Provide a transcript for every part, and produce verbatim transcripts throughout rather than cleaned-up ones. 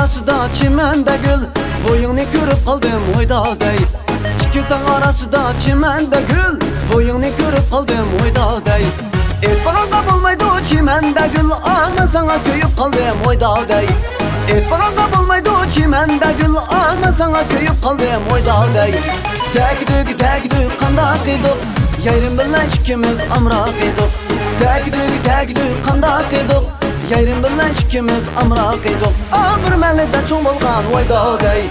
ئارىسىدا چىمەندە گۈل، بويۇڭنى كۆرۈپ قالدىم ۋاي دادەي. ئىككى تاغ ئارىسىدا چىمەندە گۈل، بويۇڭنى كۆرۈپ قالدىم ۋاي دادەي. ئېيتمىغانغا بولمايدۇ چىمەندە گۈل، ئا، مەن ساڭا كۆيۈپ قالدىم ۋاي دادەي. ئېيتمىغانغا بولمايدۇ چىمەندە گۈل، ئا، مەن ساڭا كۆيۈپ قالدىم ۋاي دادەي. تەگدۈك، تەگدۈك، قانداق ئىدۇق؟ يايرىم بىلەن ئىككىمىز ئامراق ئىدۇق. تەگدۈك، تەگدۈك، قانداق ئىدۇق؟ يايرىم بىلەن ئىككىمىز ئامراق ئىدۇق. ئا، بىر مەھەللىدە چوڭ بولغان ۋاي دادەي.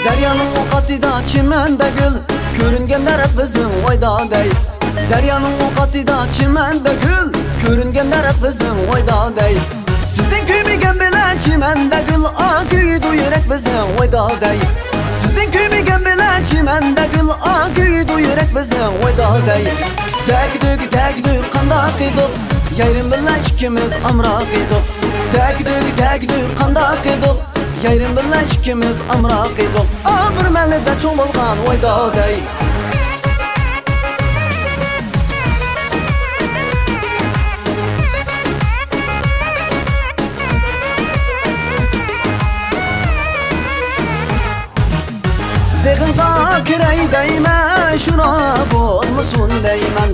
دەريانىڭ ئۇ قاتىدا چىمەندە گۈل، كۆرۈنگەن دەرەخ بىزنىڭ ۋاي دادەي. دەريانىڭ ئۇ قاتىدا چىمەندە گۈل، كۆرۈنگەن دەرەخ بىزنىڭ ۋاي دادەي. سىزدىن كۆيمىگەن بىلەن چىمەندە گۈل، ئا، كۆيىدۇ يۈرەك بىزنىڭ ۋاي دادەي. سىزدىن كۆيمىگەن بىلەن چىمەندە گۈل، ئا، كۆيىدۇ يۈرەك بىزنىڭ ۋاي دادەي. تەگدۈك، تەگدۈك، قانداق ئىدۇق؟ يايرىم بىلەن ئىككىمىز ئامراق ئىدۇق. تەگدۈك، تەگدۈك، قانداق ئىدۇق؟ يايرىم بىلەن ئىككىمىز ئامراق ئىدۇق. ئا، بىر مەھەللىدە چوڭ بولغان ۋاي دادەي. بېغىڭغا كىرەي دەيمەن، شۇنا بولمىسۇن دەيمەن.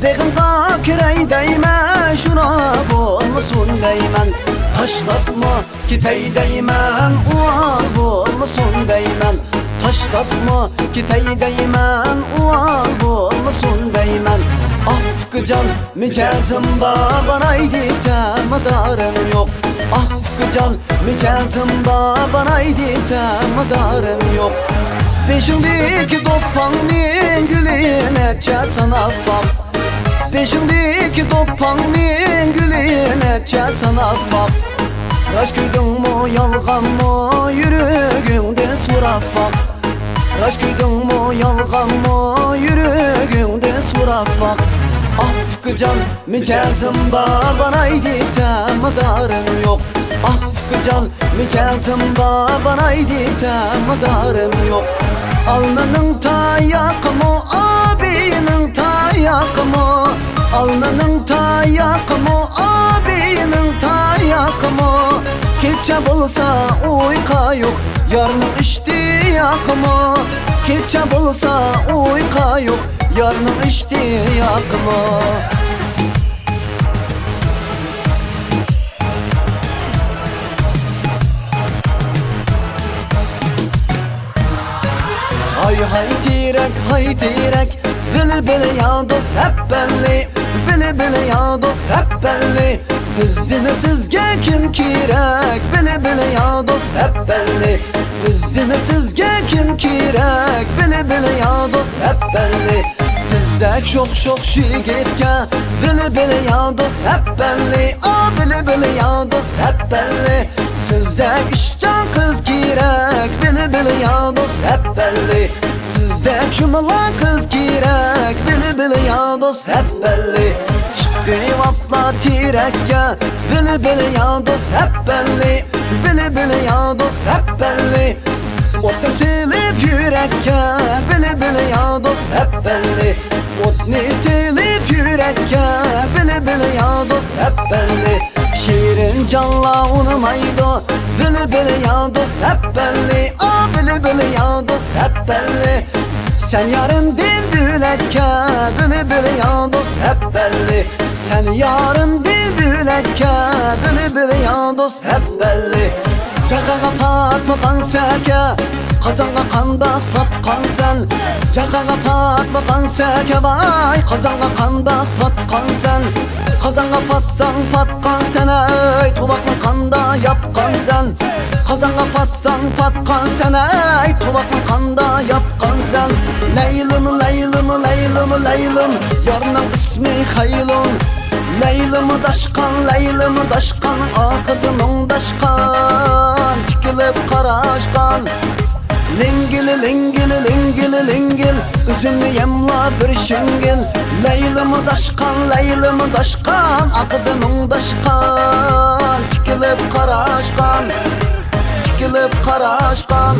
بېغىڭغا كىرەي دەيمەن، شۇنا بولمىسۇن دەيمەن. تاشلاپمۇ كېتەي دەيمەن، ئۇۋال بولمىسۇن دەيمەن. تاشلاپمۇ كېتەي دەيمەن، ئۇۋال بولمىسۇن دەيمەن. ئاھ، ئۇكىجان، مىجەزىم بار، باراي دېسەم مادارىم يوق. ئاھ، ئۇكىجان، مىجەزىم بار، باراي دېسەم مادارىم يوق. بېشىڭدىكى دوپپاڭنىڭ گۈلى نەچچە ساناپ باق. بېشىڭدىكى دوپپاڭنىڭ گۈلى نەچچە ساناپ باق. راست كۆيدۈڭمۇ، يالغانمۇ، يۈرىكىڭدىن سوراپ باق. راست كۆيدۈڭمۇ، يالغانمۇ، يۈرىكىڭدىن سوراپ باق. ئاھ، ئۇكىجان، مىجەزىم بار، باراي دېسەم مادارىم يوق. ئاھ، ئۇكىجان، مىجەزىم بار، باراي دېسەم مادارىم يوق. ئالمىنىڭ تايىقىمۇ، ئابىنىڭ تايىقىمۇ. ئالمىنىڭ تايىقىمۇ، ئابىنىڭ تايىقىمۇ. كېچە بولسا ئۇيقۇ يوق، يارنىڭ ئىشتىياقىمۇ. كېچە بولسا ئۇيقۇ يوق، يارنىڭ ئىشتىياقىمۇ. ھاي ھاي تېرەك، ھاي تېرەك، بىلە بىلە يا دوست ھەپپەللى، بىلە بىلە يا دوست ھەپپەللى. بىزدىن سىزگە كىم كېرەك؟ بىلە بىلە يا دوست ھەپپەللى. بىزدىن سىزگە كىم كېرەك؟ بىلە بىلە يا دوست ھەپپەللى. بىزدەك شوخ شوخ يىگىتكە بىلە بىلە يا دوست ھەپپەللى. ئا، بىلە بىلە يا دوست ھەپپەللى. سىزدەك ئىشچان قىز كېرەك، بىلە بىلە يا دوست ھەپپەللى. سىزدەك چۇمۇلان قىز كېرەك، بىلە بىلە يا دوست ھەپپەللى. چىقىۋاپلا تېرەككە، بىلە بىلە يا دوست ھەپپەللى. بىلە بىلە يا دوست ھەپپەللى. ئوتنى سېلىپ يۈرەككە، بىلە بىلە يا دوست ھەپپەللى. ئوتنى سېلىپ يۈرەككە، بىلە بىلە يا دوست ھەپپەللى. شېرىن جانلار ئۇنىمايدۇ، بىلە بىلە يا دوست ھەپپەللى. ئا، بىلە بىلە يا دوست ھەپپەللى. سەن يارىمدىن بۆلەككە، بىلە بىلە يا دوست ھەپپەللى. سەن يارىمدىن بۆلەككە، بىلە بىلە يا دوست ھەپپەللى. جاغاغا پاتمىغان سەكە، قازانغا قانداق پاتقانسەن؟ جاغاغا پاتمىغان سەكە ۋاي، قازانغا قانداق پاتقانسەن؟ قازانغا پاتساڭ پاتقانسەن ئەي، توۋاقنى قاندا ياپقانسەن؟ قازانغا پاتساڭ پاتقانسەن ئەي، توۋاقنى قاندا ياپقانسەن؟ لەيلىم، لەيلىم، لەيلىم، لەيلىم، يارنىڭ ئىسمى خەيلۇم. لەيلىم داشقان، لەيلىم داشقان، ئارقىدا مۇڭداشقان، تىكىلىپ قاراشقان. لىڭگىل، لىڭگىل، لىڭگىل، لىڭگىل، ئۈزۈمنى يەملا بىر شىڭگىل. لەيلىم داشقان، لەيلىم داشقان، ئارقىدا مۇڭداشقان، تىكىلىپ قاراشقان، تىكىلىپ قاراشقان.